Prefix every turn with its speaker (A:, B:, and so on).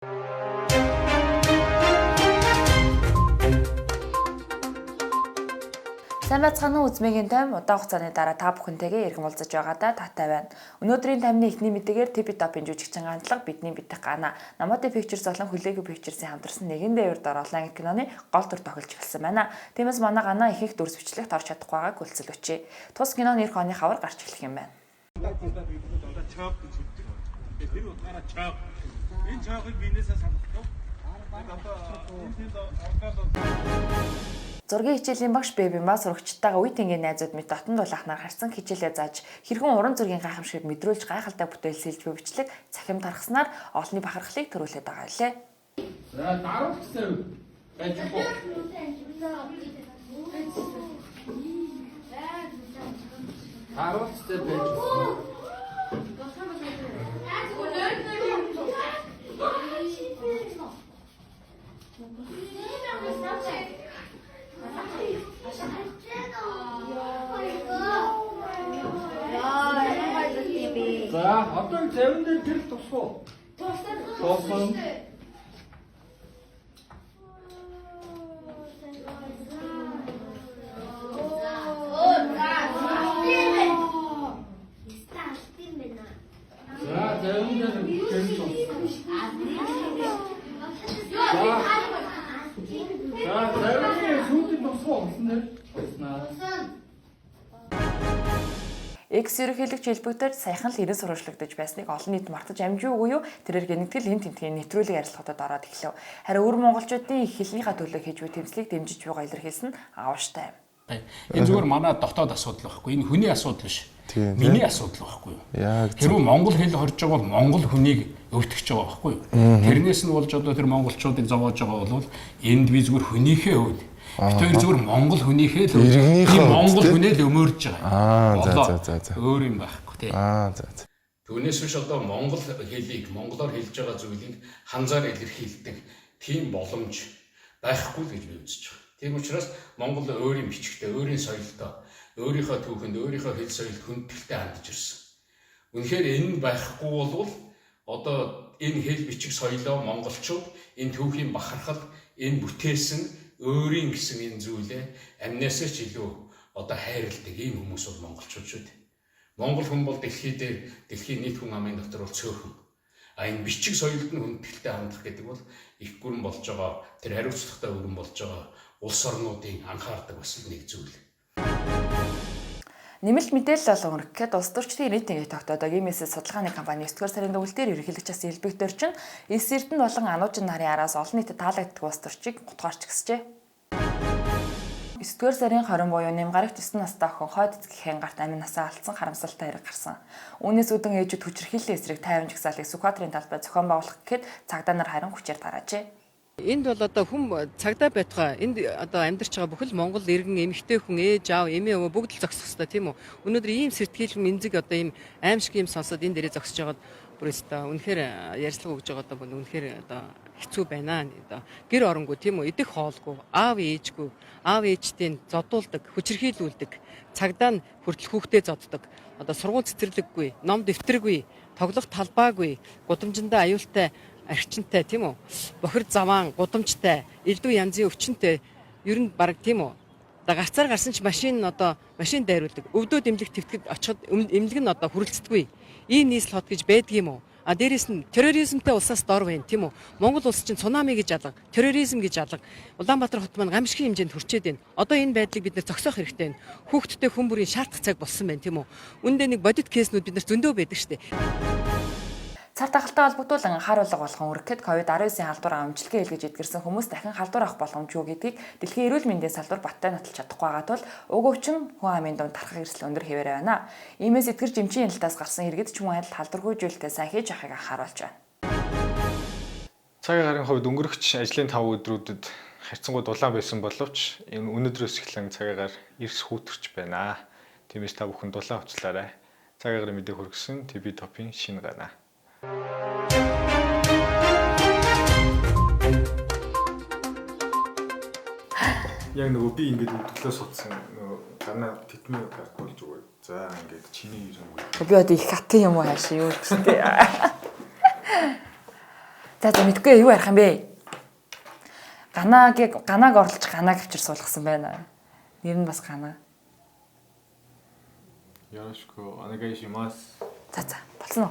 A: Сайн байцгаана уу, Үзмэгийн тайм удаан хугацааны дараа та бүхэнтэйгээ эргэн уулзаж байгаадаа таатай байна. Өнөөдрийн таймны эхний мэдээгээр TV Top-ын жүжигчин гандлага бидний битэх гана. Намоти Pictures болон Хүлээгүй Pictures-ийн хамтарсан нэгэн дээвэр дор олон анги киноны гол дүр тоглож эхэлсэн байна. Тиймээс манай гана ихэнх дүрс бичлэгт орж чадахгүй байгааг хүлцэл өчье. Тус кино нэр хооны хавар гарч эхлэх юм байна.
B: Тэр утгаараа чойг. Энэ чойгыг биенээсээ салгахгүй. Одоо энэ тэнд оргоод
A: Зургийн хичээлийн багш Бэбима сурагчдтайгаа үе тэнгийн найзууд мэт дотн дулаахнаар харсан хичээлээ зааж хэрхэн уран зургийн гайхамшигыг мэдрүүлж гайхалтай бүтээл сэлж буй бичлэг цахим тархаснаар олонний бахархлыг төрүүлээд байгаа лээ.
B: За даруул гэсэн байж уу? Даруул гэсэн байж уу? За одоо завин дээр тэр тусах уу? Тусна. За завин дээр тэр тусах. За завины сүйдэн тусах уу? Туснаа. Туснаа.
A: Экс ерөнхийлөгч хэлбэгдэж саяхан л 90 сурвалжлагдаж байсныг олон нийт мартаж амжуугүй юу? Тэрээр гэнэтгэл эн тэмдгийн нэвтрүүлэг ярилцлагатад ороод эхлэв. Харин өвөр монголчуудын их хэлнийхаа төлөө хийж буй тэмцлийг дэмжиж буйгаа илэрхийлсэн нь аавштай юм.
C: Энэ зүгээр манай дотоод асуудал байхгүй. Энэ хүний асуудал биш. Миний асуудал байхгүй юу?
D: Яг
C: Хэрвээ монгол хэл хорж байгаа бол монгол хүнийг өвтгөж байгаа байхгүй юу? Тэрнээс нь болж одоо тэр монголчуудыг зовоож байгаа бол энд би зүгээр хүнийхээ хувьд бид хоёр зүгээр монгол хүнийхээ л хувьд
D: Иргэнийхээ
C: би
D: хувьд,
C: монгол
D: тий?
C: хүнээ л өмөрж байгаа.
D: Аа, за,
C: Одоо
D: за, за, за.
C: Өөр юм байхгүй тий.
D: Аа за за.
C: Түүнээс биш одоо монгол хэлийг монголоор хэлж байгаа зүйлийг ханзаар илэрхийлдэг тийм боломж байхгүй л гэж би үзэж байгаа. Тийм учраас Монгол өөрийн бичгтээ, өөрийн соёлтой, өөрийнхөө түүхэнд, өөрийнхөө хэл соёлд хүндэтгэлтэй хандж ирсэн. Үнэхээр энэ нь байхгүй болвол одоо энэ хэл бичиг соёлоо монголчууд энэ түүхийн бахархал, энэ бүтээсэн өөрийн гэсэн энэ зүйлээ амнасаа ч илүү одоо хайрладаг ийм хүмүүс бол монголчууд шүү дээ. Монгол хүн бол дэлхий дээр дэлхийн нийт хүн амын дотор бол цөөхөн. А энэ бичиг соёлд нь хүндэтгэлтэй хандах гэдэг бол их гүрэн болж байгаа тэр хариуцлагатай өрн болж байгаа улс орнуудын анхаардаг бас нэг зүйл.
A: Нэмэлт мэдээлэл олон өргөхэд улс төрчдийн рейтингийг тогтоодог IMS судалгааны компани 9 дугаар сарын дүгнэлтээр ерөнхийлөгч ас элбэг дөржин Эс Эрдэнэ болон Ануужин нарын араас олон нийтэд таалагддаг улс төрчийг гутгаарч гисжээ. 9 дугаар сарын 20 буюу нэм гарагт 9 настай охин хойд эцгийнхэн гарт амин насаа алдсан харамсалтай хэрэг гарсан. Үүнээс үүдэн ээжүүд хүчирхийллийн эсрэг тайван жагсаалыг Сүхбаатарын талбай зохион байгуулах гэхэд цагдаа нар харин хүчээр тараажээ.
E: Энд бол одоо хүм цагдаа байтугай энд одоо амьдарч байгаа бүхэл монгол иргэн эмэгтэй хүн ээж аав эмээ өвөө бүгд л зогсох ёстой тийм үү. Өнөөдөр ийм сэртгийлэн эмзэг одоо ийм аимшиг юм сонсоод энэ дээрээ зогсож байгаад бүр өстой үнэхээр ярьцлага өгж байгаа одоо бүр үнэхээр одоо хэцүү байна. Одоо гэр оронгүй тийм үү идэх хоолгүй аав ээжгүй аав ээжтэй зодуулдаг хүчирхийлүүлдэг цагдаа нь хүртэл хүүхдээ зоддог одоо сургууль цэцэрлэггүй ном дэвтэргүй тоглох талбайгүй гудамжиндаа аюултай арчинтай тийм үү бохир заваан гудамжтай элдв янзын өвчнөтэй ер нь баг тийм үү одоо гарцаар гарсан ч машин нь одоо машин дайруулдаг өвдөө дэмлэг твтгэд очиход эмнэлэг нь одоо хүрэлцдэггүй ийм нийслэл хот гэж байдаг юм уу а дээрэс нь терроризмтай улсаас дор байна тийм үү Монгол улс чинь цунами гэж алга терроризм гэж алга Улаанбаатар хот маань гамшигын хэмжээнд хүрчээд байна одоо энэ байдлыг бид нэр зогсоох хэрэгтэй байна хүүхдтэй хүн бүрийн шаардах цаг болсон байна тийм үү үүндээ нэг бодит кейснүүд бид нар зөндөө байдаг шүү дээ.
A: Цар тахалтай холбогдуулан харуулга болгон өргөхэд COVID-19-ийн халдвар амжилттай илгэж эдгэрсэн хүмүүс дахин халдвар авах боломжгүй гэдгийг дэлхийн эрүүл мэндийн салбар баттай нотолж чадахгүй байгаа тул уг өвчин хүн амын дунд тархах эрсдэл өндөр хэвээр байна. Иймээс эдгэрч эмчийн хяналтаас гарсан иргэд ч мөн адил халдваргүй зүйлтэй сайн хийж авахыг анхааруулж байна.
F: Цагийн гарын хувьд өнгөрөгч ажлын 5 өдрүүдэд харьцангуй дулаан байсан боловч энэ өнөөдрөөс эхлэн цагийн гар эрс хүүтэрч байна. Тиймээс та бүхэн дулаан хувцлаарай. Цагийн гарын мэдээ хүргэсэн TV Top-ын шинэ гана. Яг нөгөө би ингээд өдөглөө суудсан нөгөө гана тэтмээ гарахгүй л зүгээр. За ингээд чиний ирэнгүү.
A: Би одоо их хатан юм уу хаашаа юу ч тийм. За за мэдгүй юу ярих юм бэ? Ганааг ганааг орлож ганааг авчир суулгасан байна. Нэр нь бас гана.
F: よろしくお願いします。
A: За за болсон уу?